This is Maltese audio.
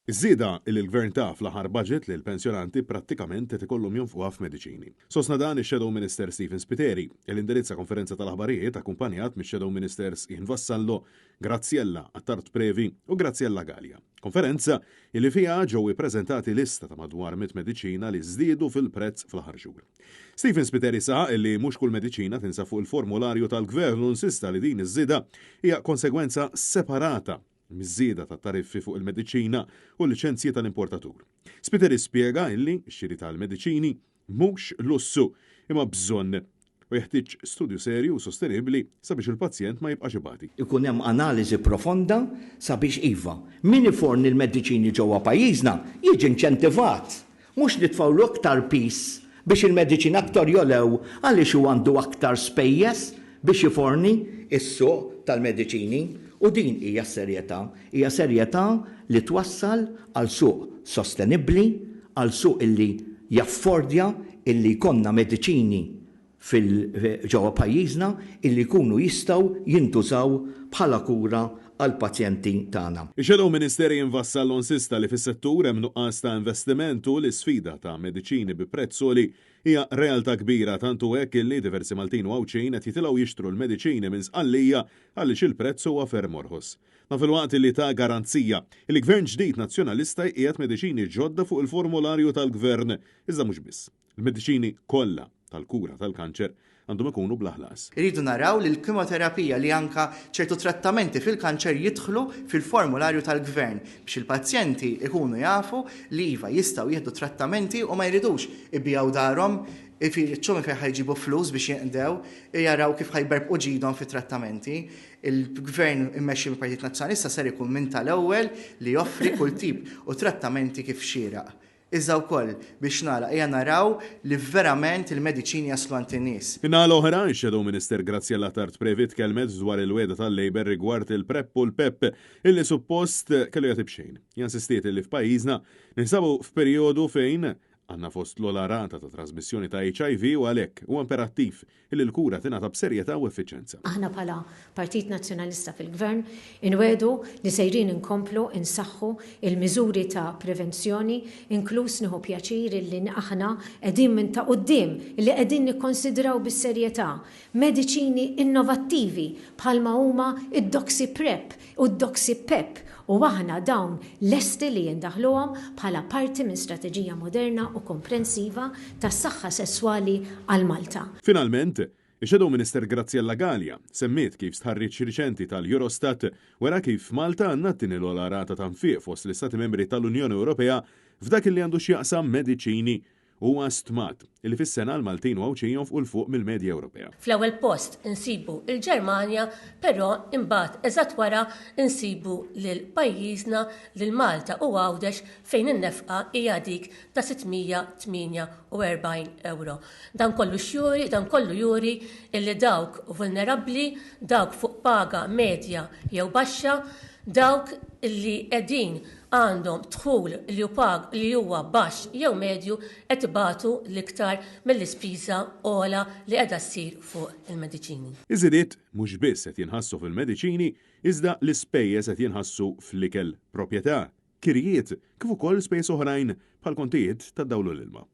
Iż-żieda li l-Gvern ta fl-aħħar budget lill-pensjonanti prattikament qed ikollhom jonfquha f'mediċini. Sostna dan ix-Shadow Minister Stephen Spiteri, li indirizza konferenza tal-aħbarijiet akkumpanjat mix-Shadow Ministers Ian Vassallo, Graziella Attard Previ u Graziella Galea. Konferenza li fiha ġew ippreżentati lista ta' madwar 100 mediċina li żdiedu fil-prezz fl-aħħar xhur. Stephen Spiteri saħaq li mhux kull mediċina tinsab fuq il-formularju tal-Gvern u insista li din iż-żieda hija konsegwenza separata miż-żieda tat-tariffi fuq il-mediċina u l-liċenzji tal-importatur. Spiteri spjega illi x-xiri tal-mediċini mhux lussu imma bżonn u jeħtieġ studju serju u sostenibbli sabiex il-pazjent ma jibqax ibati. Ikun hemm analiżi profonda sabiex iva, min iforni l-mediċini ġewwa pajjiżna jiġi inċentivat Mhux nitfgħulu aktar piż biex il-mediċini aktar jogħlew għaliex hu għandu aktar spejjeż biex iforni s-suq tal-mediċini. U din hija s-serjetà. Hija serjetà li twassal għal suq sostenibbli, għal suq illi jaffordja illi jkollna mediċini fil ġewwa pajjiżna illi jkunu jistgħu jintużaw bħala kura għall-pazjenti tagħna. Ix-Shadow Minister Ian Vassallo insista li fis-settur hemm nuqqas ta' investiment u l-isfida ta' mediċini bi prezz għoli hija realtà kbira tant hu hekk illi diversi Maltin u Għawdxin qed jitilgħu jixtru l-mediċini minn Sqallija għaliex il-prezz huwa ferm orħos. Dan filwaqt illi ta garanzija illi Gvern ġdid Nazzjonalista jqiegħed mediċini ġodda fuq il-formularju tal-Gvern iżda mhux biss. Il-mediċini kollha tal-kura tal-kanċer għandhom ikunu bla ħlas. Irridu naraw li l-kimoterapija li anka ċertu trattamenti fil-kanċer jidħlu fil-formularju tal-gvern biex il-pazjenti ikunu jafu li iva jistgħu jieħdu trattamenti u ma jridux ibigħu darhom ifittxu minn fejn ħa jġibu flus biex jinqdew, jaraw kif ħa jberbqu ġidhom fit-trattamenti. Il-Gvern immexxi mill-Partit Nazzjonalista ser ikun minn tal-ewwel li joffri kull tip u trattamenti kif xieraq. Iżda wkoll, biex nagħlaq, ejja naraw li verament il-mediċini jaslu għand in-nies. Min-naħa l-oħra, ix-Shadow Minister Graziella Attard Previ tkellmet dwar il-wegħda tal-Labour rigward il-PrEP u l-PEP illi suppost kellu jagħti b'xejn. Hija insistiet illi f'pajjiżna ninsabu f'perjodu fejn għandna fost l-ogħla rata ta' trasmissjoni ta' HIV u għalhekk huwa imperattiv Illi l-kura tingħata b'serjetà u effiċenza. Aħna bħala Partit Nazzjonalista fil-Gvern inwiegħdu li sejrin inkomplu insaħħu il-miżuri ta' prevenzjoni inkluż nieħu pjaċir illi aħna qegħdin minn ta' quddiem illi qegħdin nikkonsidraw bis-serjetà mediċini innovattivi bħalma huma d-Doxy-Prep u d-Doxy-Pep u aħna dawn lesti li indaħħluhom bħala parti minn strateġija moderna u komprensiva tas-saħħa sesswali għal Malta. Finalment, ix-Shadow Minister Graziella Galea semmiet kif stħarriġ riċenti tal-Eurostat wera kif f'Malta għandna t-tieni l-ogħla rata ta' nfiq fost l-Istati Membri tal-Unjoni Ewropea f'dak li għandu x'jaqsam mediċini Huwa stmat li fis-sena l-Maltin u Għawdxin jonfqu 'l fuq mill-medja Ewropea. Fl-ewwel post insibu l-Ġermanja, però imbagħad eżatt wara nsibu lil pajjiżna, lil Malta u Għawdex fejn in-nefqa hija dik ta' 648 ewro. Dan kollu x'juri? Dan kollu juri illi dawk vulnerabbli, dawk fuq paga medja jew baxxa, dawk illi qegħdin għandhom dħul li hu pag li huwa baxx jew medju qed ibatu l-iktar mill-ispiża ogħla li qiegħda ssir fuq il-mediċini. Iż-żidiet mhux biss qed jinħassu fil-mediċini iżda l-ispejjeż qed jinħassu fl-ikel, proprjetà, kirjiet kif ukoll spejjeż oħrajn bħal kontijiet tad-dawl u l-ilma.